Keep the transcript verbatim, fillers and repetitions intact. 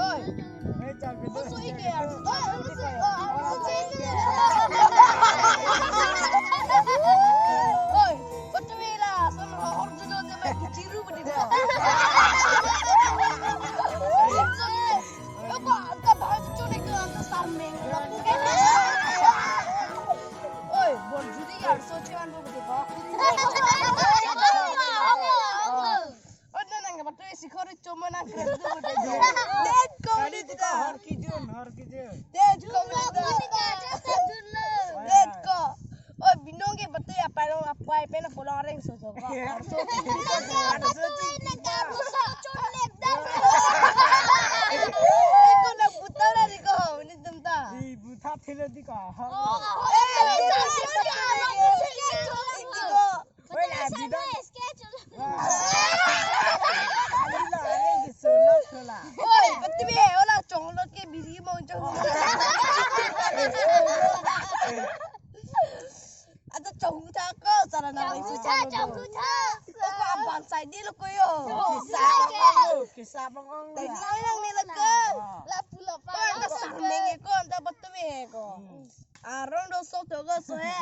Oi. Oso ike arso. Oi, oso ike. Oi, betul lah. Sama horju do de mai kichiru bedi. Oi, ba, anta bahas chune ke anta sarmeng. Oi, bor judi arso chevan bo bedi ba. Oh, na nang bato isi khori choma nang kres do bote. Det ko. Kali beli kita ta. Hor kijun, hor kijun. Det ko beli ta. Det ko. Oh, binong ke bato ya parong apai pen pulang reng so so ko. Arso. Arso. Eko na putar na di ko. Ini tum ta. Di buta thilo di ko. Oh, oh, oh. Wala, di dong. Oi, pati be, ola chonglot ke biri mong chong. Ata chongtha ko, sara na. Chongtha, chongtha. Ko abang sai di lo ko yo. Kisa bang ong. Kisa bang ong. Teng lang lang ni lo ko. La pulo pa. Oi, ata sarmeng ko, ata pati be ko. Arong do so to ko so he.